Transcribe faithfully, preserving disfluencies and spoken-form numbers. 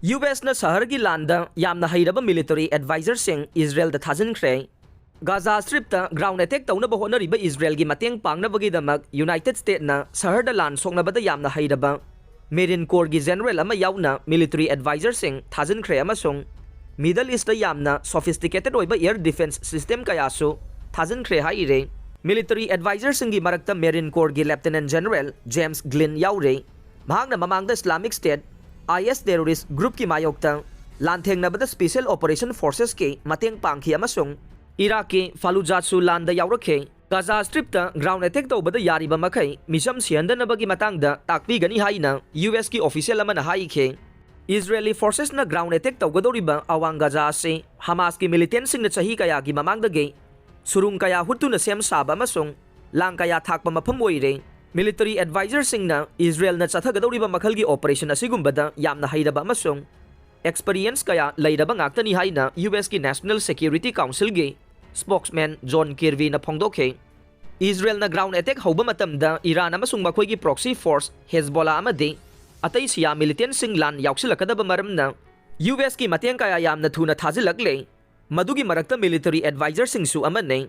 U ꯑꯦꯁꯅ ꯁꯍꯔꯒꯤ ꯂꯥꯟꯗ ꯌꯥꯝꯅ ꯍꯩꯔꯕ military ꯑꯦꯗꯚꯥꯏꯖꯔꯁꯤꯡ ꯏꯖꯔꯦꯜꯗ ꯊꯥꯖꯤꯟꯈ꯭ꯔꯦ꯫ Gaza strip ground attack ꯇꯧꯅꯕ ꯍꯣꯠꯅꯔꯤꯕ ꯏꯖꯔꯦꯜꯒꯤ ꯃꯇꯦꯡ ꯄꯥꯡꯅꯕꯒꯤꯗꯃꯛ ꯌꯨꯅꯥꯏꯇꯦꯗ ꯁ꯭ꯇꯦꯠꯅ ꯁꯍꯔꯗ ꯂꯥꯟ ꯁꯣꯛꯅꯕꯗ ꯌꯥꯝꯅ ꯍꯩꯔꯕ ꯃꯦꯔꯤꯟ ꯀꯣꯔꯒꯤ ꯖꯦꯅꯔꯦꯜ ꯑꯃ ꯌꯥꯎꯅ ꯃꯤꯂꯤꯇꯔꯤ ꯑꯦꯗꯚꯥꯏꯖꯔꯁꯤꯡ ꯊꯥꯖꯤꯟꯈ꯭ꯔꯦ ꯑꯃꯁꯨꯡ ꯃꯤꯗꯜ ꯏꯁꯇ ꯌꯥꯝꯅ ꯁꯣꯐꯤꯁꯇꯤꯀꯦꯇꯦꯗ ꯑꯣꯏꯕ ꯑꯦꯌꯔ ꯗꯤꯐꯦꯟꯁ ꯁꯤꯁꯇꯦꯝ ꯀꯌꯥꯁꯨ ꯊꯥꯖꯤꯟꯈ꯭ꯔꯦ ꯍꯥꯏꯔꯦ꯫ ꯃꯤꯂꯤꯇꯔꯤ ꯑꯦꯗꯚꯥꯏꯖꯔꯁꯤꯡꯒꯤ ꯃꯔꯛꯇ ꯃꯦꯔꯤꯟ ꯀꯣꯔꯒꯤ ꯂꯦꯐꯇꯤꯅꯦꯟꯠ ꯖꯦꯅꯔꯦꯜ ꯖꯦꯝꯁ ꯒ꯭ꯂꯤꯟ ꯌꯥꯎꯔꯦ꯫ ꯃꯍꯥꯛꯅ ꯃꯃꯥꯡꯗ ꯏꯁꯂꯥꯃꯤꯛ ꯁ꯭ꯇꯦꯠ, ꯑꯥꯏ ꯑꯦꯁ ꯇꯦꯔꯣꯔꯤꯁ꯭ꯠ ꯒ꯭ꯔꯨꯞꯀꯤ ꯃꯥꯌꯣꯛꯇ ꯂꯥꯟꯊꯦꯡꯅꯕꯗ ꯁ꯭ꯄꯦꯁꯤꯌꯦꯜ ꯑꯣꯄꯔꯦꯁꯟ ꯐꯣꯔꯁꯦꯁꯀꯤ ꯃꯇꯦꯡ ꯄꯥꯡꯈꯤ ꯑꯃꯁꯨꯡ ꯏꯔꯥꯛꯀꯤ ꯐꯥꯂꯨꯖꯥꯠꯁꯨ ꯂꯥꯟꯗ ꯌꯥꯎꯔꯛꯈꯤ꯫ ꯒꯥꯖꯥ ꯁ꯭ꯇ꯭ꯔꯤꯞꯇ ꯒ꯭ꯔꯥꯎꯟ ꯑꯦꯇꯦꯛ ꯇꯧꯕꯗ ꯌꯥꯔꯤꯕ ꯃꯈꯩ ꯃꯤꯆꯝ ꯁꯤꯍꯟꯗꯅꯕꯒꯤ ꯃꯇꯥꯡꯗ ꯇꯥꯛꯄꯤꯒꯅꯤ ꯍꯥꯏꯅ ꯌꯨ ꯑꯦꯁꯀꯤ ꯑꯣꯐꯤꯁꯤꯌꯦꯜ ꯑꯃꯅ ꯍꯥꯏꯈꯤ꯫ ꯏꯖꯔꯦꯂꯤ ꯐꯣꯔꯁꯦꯁꯅ ꯒ꯭ꯔꯥꯎꯟ ꯑꯦꯇꯦꯛ ꯇꯧꯒꯗꯧꯔꯤꯕ ꯑꯋꯥꯡ ꯒꯥꯖꯥ ꯑꯁꯤ ꯍꯃꯥꯁꯀꯤ ꯃꯤꯂꯤꯇꯦꯟꯠꯁꯤꯡꯅ ꯆꯍꯤ ꯀꯌꯥꯒꯤ ꯃꯃꯥꯡꯗꯒꯤ ꯁꯨꯔꯨꯡ ꯀꯌꯥ ꯍꯨꯠꯇꯨꯅ ꯁꯦꯝ ꯁꯥꯕ ꯑꯃꯁꯨꯡ ꯂꯥꯡ ꯀꯌꯥ ꯊꯥꯛꯄ ꯃꯐꯝ ꯑꯣꯏꯔꯦ꯫ ꯃꯤꯂꯤꯇꯔꯤ ꯑꯦꯗꯚꯥꯏꯖꯔꯁꯤꯡꯅ ꯏꯖꯔꯦꯜꯅ ꯆꯠꯊꯒꯗꯧꯔꯤꯕ ꯃꯈꯜꯒꯤ ꯑꯣꯄꯔꯦꯁꯟ ꯑꯁꯤꯒꯨꯝꯕꯗ ꯌꯥꯝꯅ ꯍꯩꯔꯕ ꯑꯃꯁꯨꯡ ꯑꯦꯛꯁꯄꯔꯤꯌꯦꯟꯁ ꯀꯌꯥ ꯂꯩꯔꯕ ꯉꯥꯛꯇꯅꯤ ꯍꯥꯏꯅ ꯌꯨ ꯑꯦꯁꯀꯤ ꯅꯦꯁꯅꯦꯜ ꯁꯦꯀ꯭ꯌꯨꯔꯤꯇꯤ ꯀꯥꯎꯟꯁꯤꯜꯒꯤ ꯁ꯭ꯄꯣꯛꯁꯃꯦꯟ ꯖꯣꯟ ꯀꯤꯔꯕꯤꯅ ꯐꯣꯡꯗꯣꯛꯈꯤ꯫ ꯏꯖꯔꯦꯜꯅ ꯒ꯭ꯔꯥꯎꯟ ꯑꯦꯇꯦꯛ ꯍꯧꯕ ꯃꯇꯝꯗ ꯏꯔꯥꯟ ꯑꯃꯁꯨꯡ ꯃꯈꯣꯏꯒꯤ ꯄ꯭ꯔꯣꯛꯁꯤ ꯐꯣꯔꯁ ꯍꯦꯖꯕꯣꯂꯥ ꯑꯃꯗꯤ ꯑꯇꯩ ꯁꯤꯌꯥ ꯃꯤꯂꯤꯇꯦꯟꯠꯁꯤꯡ ꯂꯥꯟ ꯌꯥꯎꯁꯤꯜꯂꯛꯀꯗꯕ ꯃꯔꯝꯅ ꯌꯨ ꯑꯦꯁꯀꯤ ꯃꯇꯦꯡ ꯀꯌꯥ ꯌꯥꯝꯅ ꯊꯨꯅ ꯊꯥꯖꯤꯜꯂꯛꯂꯦ꯫ ꯃꯗꯨꯒꯤ ꯃꯔꯛꯇ ꯃꯤꯂꯤꯇꯔꯤ ꯑꯦꯗꯚꯥꯏꯖꯔꯁꯤꯡꯁꯨ ꯑꯃꯅꯤ꯫